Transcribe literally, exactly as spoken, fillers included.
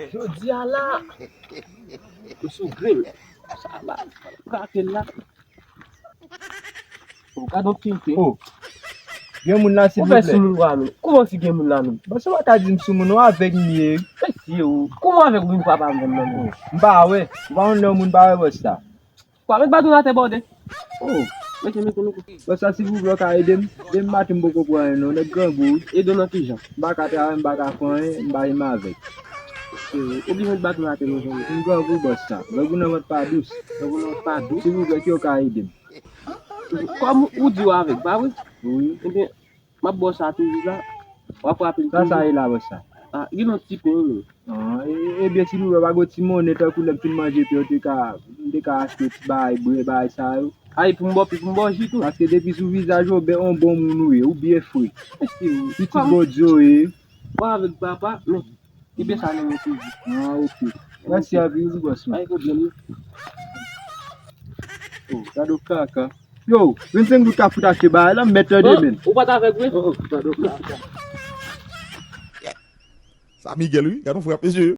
Jodi a la, ou sou grenn. Sa la, frake l la. Ou gade yon pipe. Oh. Gen moun la, silvouplè. Ou fè sou moun kwa menm? Kouman si gen moun la menm? Bon, se pa ta di m sou moun, ou avèg m ye. Mesye ou. Kouman avèg ou vin papa m menm nan menm? M pa wè. Ou pa konn lè yon moun pa wè bòs sa. Kwa, met baton atè bòde. Oh. Mete, mete, mete. Bòs sa, silvouplè, ou ka ede m? Demen maten m poko pran anyen non, nèg grangou wi. Ede w nan ki jan? M pa ka travay, m pa ka fè anyen, m pa menm avèg. Ou byen met baton atè non, zanmi. M grangou bòs sa. Grangou nan vant pa dous. Grangou nan vant pa dous. Silvouplè, ki ou ka ede m? Kòm ou di w avèg, pa vre? Wi. Ebyen, m ap ba w sa toujou la. W ap frape l toujou. Sa sa ye la, bòs sa? Ah, gen yon ti pen wi. Ah, e, e, ebyen, silvouplè, pa gen ti monnen tankou lè m fin manje pen, ou te ka, m te ka achte ti bagay, bwè, bagay sa yo. Ay, pou m ba w pi, pou m ba w ji tou. Paske depi sou vizaj ou, ben, on bon moun ou ye, ou byen fre. Pitit Bondye w ye. Ou avèg papa, men, li byen sa nan men toujou. Ah, ok. Mèsi anpil wi, bòs mwen. Pa gen pwoblèm non. Oh, gade yon kaka. Yo, vennsenk goud ka fout achte bagay la, m mèt tande men. Ou pa t avèg vre? Oh, oh, gade yon kaka. Sa Miguel wi, gade yon frap mesye.